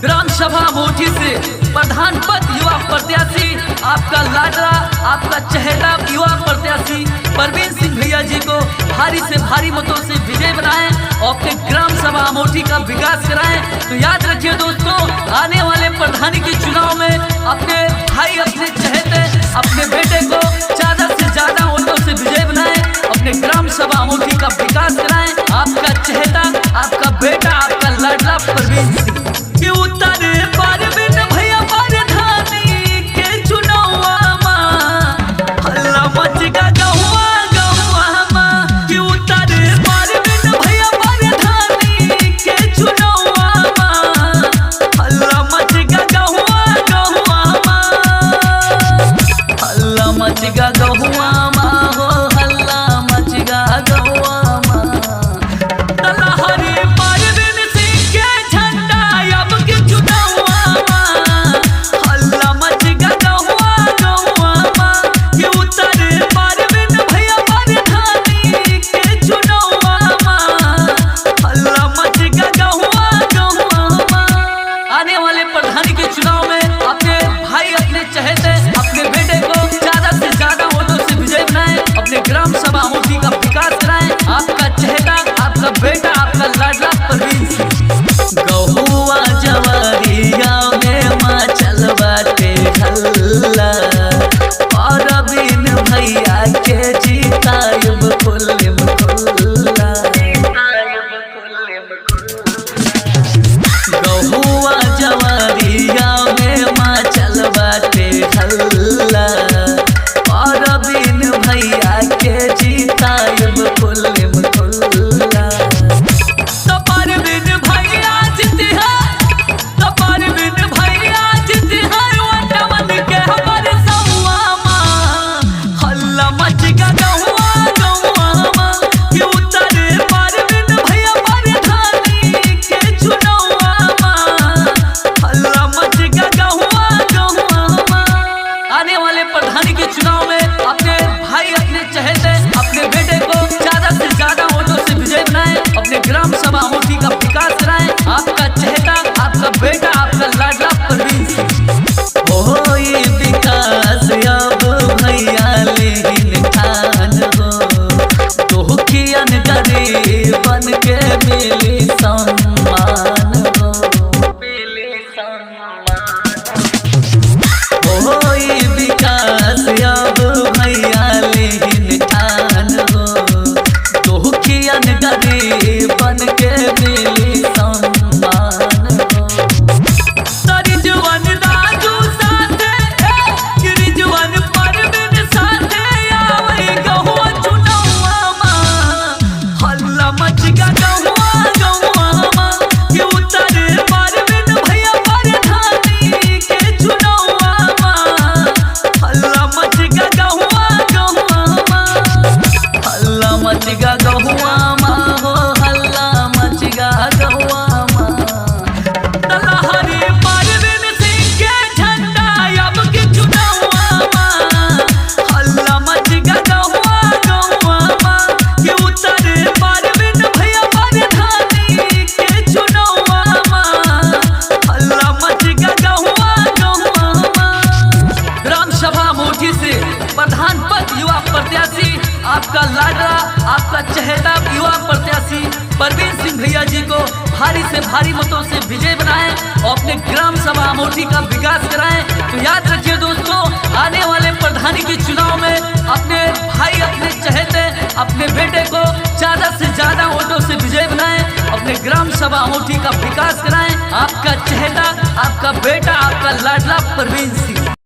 Gram सभा अमौठी से प्रधान पद युवा प्रत्याशी आपका लाडला, आपका चहेता युवा प्रत्याशी परवीन सिंह भैया जी को भारी से भारी मतों से विजय बनाएं और अपने ग्राम सभा अमौठी का विकास कराएं। तो याद रखिए दोस्तों, आने वाले प्रधानी के चुनाव में अपने भाई, अपने चहेते, अपने बेटे को ज्यादा से ज्यादा वोटों से विजय बनाएं, अपने ग्राम सभा अमौठी का विकास कराएं। आपका चहेता, आपका बेटा, आपका लाडला परवीन सिंह। कि उतारे परवीन भैया प्रधानी के चुनावा मा, हल्ला मचगा गहुआ गहुआ मा। कि उतारे परवीन भैया प्रधानी के चुनावा मा, हल्ला मचगा गहुआ गहुआ मा। हल्ला मचगा गहुआ मा हो, हल्ला मचगा गहुआ मा। तलहरी परवीन सिंह के झंडा अब के चुनावा मा, हल्ला मचगा गहुआ गहुआ मा। कि उतारे परवीन भैया प्रधानी के चुनावा मा, हल्ला मचगा गहुआ गहुआ मा। आने वाले प्रधानी के चुनाव में अपने भाई, अपने चहेते, अपने बेटे को ज्यादा से ज्यादा वोटों से विजय बनाएं, अपने ग्राम सभा अमौठी का विकास कराएं। आपका चहेता, आपका बेटा, आपका लाडला परवीन सिंह। गहुआ जवरिया में मचल बाटे हल्ला, परवीन भैया के जीतायब खुल्लम खुल्ला। गहुआ जवरिया में मचल बाटे हल्ला, परवीन भैया के जीतायब खुल्लम खुल्ला। तो परवीन भैया जीती है, तो परवीन भैया जीती है, वटवन के हमारे सौआ माँ। हल्ला मचगा गहुआ गहुआ माँ। कि उतारे परवीन भैया प्रधानी के चुनावा माँ, हल्ला मचगा गहुआ गहुआ माँ। आने वाले प्रधानी के चुनाव में अपने भाई, अपने चहेते, अपने बेटे को ज्यादा से ज्यादा वोटों से विजय बनाएं, अपने ग्राम सभा अमौठी का विकास कराएं। आपका चहेता, आपका बेटा, आपका लाडला परवीन सिंह। होई विकास अब भैया लेहिन ठान हो, दुखियन गरीबन के मिली सम्मान हो, मिली सम्मान। होई विकास अब भैया लेहिन ठान हो, दुखियन गरीबन के मिली सम्मान हो। रिजवान राजू साथे, रिजवान परवीन साथे आवे गहुआ चुनावा मा, हल्ला मचगा गहुआ गहुआ मा। कि उतारे परवीन भैया प्रधानी के चुनावा मा, हल्ला मचगा गहुआ गहुआ मा। हल्ला मचगा गहुआ मा हो, हल्ला मचगा गहुआ मा। तलहरी परवीन सिंह के झंडा अब के चुनावा मा, हल्ला मचगा गहुआ गहुआ मा। कि उतारे परवीन भैया प्रधानी के चुनावा मा, हल्ला मचगा गहुआ गहुआ मा। ग्राम सभा अमौठी से प्रधान पद युवा प्रत्याशी आपका लाडला, आपका चहेता युवा प्रत्याशी परवीन सिंह भैया जी को भारी से भारी मतों से विजय बनाएं और अपने ग्राम सभा अमौठी का विकास कराएं। तो याद रखिए दोस्तों, आने वाले प्रधानी के चुनाव में अपने भाई, अपने चहेते, अपने बेटे को ज्यादा से ज्यादा वोटों से विजय बनाएं, अपने ग्राम सभा अमौठी का विकास कराएं। आपका चहेता, आपका बेटा, आपका लाडला परवीन सिंह।